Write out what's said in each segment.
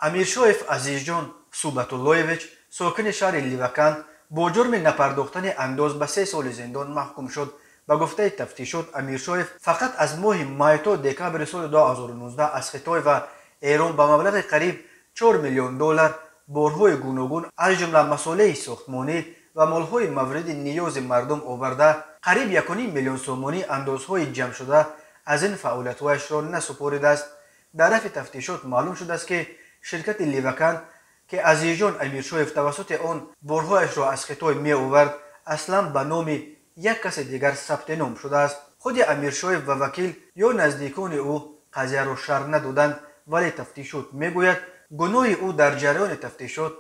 Амиршоев Азизҷон Субатуллоевич, сокини шаҳри Ливаканд, бо ҷурми напардохтани андоз ба 3 соли зиндон маҳкум шуд. Ба гуфтаи тафтишот, Амиршоев фақат аз моҳи май то декабри соли 2019 аз Хитой ва Эрон ба маблағи қариб 4 миллион доллар борҳои гуногун, аз ҷумла масолеҳи сохтмонӣ ва молҳои мавриди ниёзи мардум оварда, қариб 1,5 миллион сомонӣ андозҳои ҷамъшуда аз ин фаъолиятҳояшро насупоридааст. Дар рафти тафтишот маълум шудааст, ки ширкати Ливаканд, ки Азизҷон Амиршоев тавассути он борҳояшро аз Хитой меовард, аслан ба номи як каси дигар сабти ном шудааст. Худи Амиршоев ва вакил ё наздикони ӯ қазияро шарҳ надоданд, вале тафтишот мегӯяд, гуноҳи ӯ дар ҷараёни тафтишот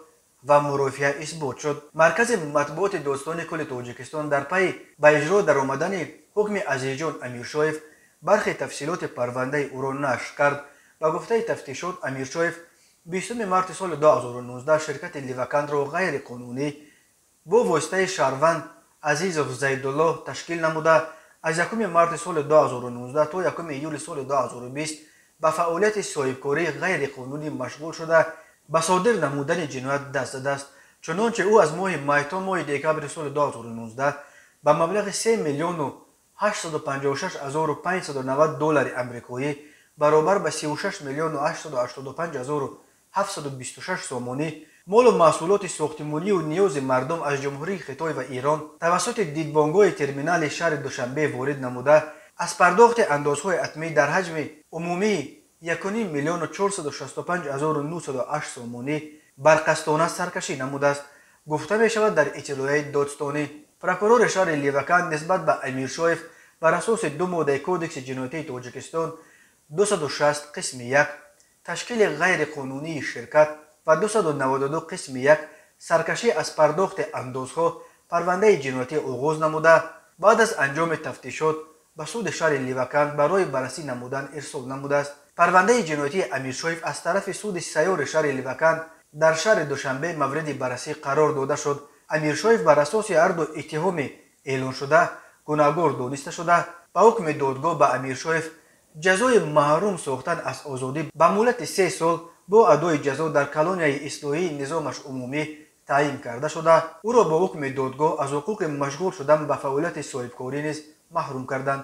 ва мурофиа исбот шуд. Маркази матбуоти Додситони кулли Тоҷикистон дар пайи ба иҷро даромадани ҳукми Азизҷон Амиршоев бархе тафсилоти парвандаи ӯро нашр кард. Ба гуфтаи тафтишот, Амиршоев 20 марти соли 2019 ширкати Ливакандро ғайриқонунӣ бо воситаи шаҳрванд Азизов Зайдуллоҳ ташкил намуда, аз 1 марти соли 2019 то 1 июли соли 2020 ба фаъолияти соҳибкории ғайриқонунӣ машғул шуда, ба содир намудани ҷиноят даст задааст. Чунонче, ӯ аз моҳи май то моҳи декабри соли 2019 ба маблағи 3 миллиону 856 ҳазору 590 доллари амрикоӣ, баробар ба 36 миллиону 885 ҳазору 726 сомонӣ, молу маҳсулоти сохтмонию ниёзи мардум аз Ҷумҳурии Хитой ва Эрон тавассути дидбонгоҳи терминали шаҳри Душанбе ворид намуда, аз пардохти андозҳои ҳатмӣ дар ҳаҷми умумии 1,5 миллиону 465 ҳазору 908 сомонӣ барқасдона саркашӣ намудааст, гуфта мешавад дар иттилоияи додстонӣ. Прокурори шаҳри Ливаканд нисбат ба Амиршоев бар асоси ду моддаи Кодекси ҷиноятии Тоҷикистон: 260 қисми 1, ташкили ғайриқонунии ширкат, ва 292 қисми 1, саркашӣ аз пардохти андозҳо, парвандаи ҷиноятӣ оғоз намуда, баъд аз анҷоми тафтишот ба суди шаҳри Ливаканд барои баррасӣ намудан ирсол намудааст. Парвандаи ҷиноятии Амиршоев аз тарафи суди сайёри шаҳри Ливаканд дар шаҳри Душанбе мавриди баррасӣ қарор дода шуд. Амиршоев бар асоси ҳарду иттиҳоми эълоншуда гунаҳгор дониста шуда, ба ҳукми додгоҳ ба Амиршоев ҷазои маҳрум сохтан аз озодӣ ба муҳлати 3 сол бо адои ҷазо дар колонияи ислоҳии низомаш умумӣ таъин карда шуда, ӯро бо ҳукми додгоҳ аз ҳуқуқи машғул шудан ба фаъолияти соҳибкорӣ низ маҳрум карданд.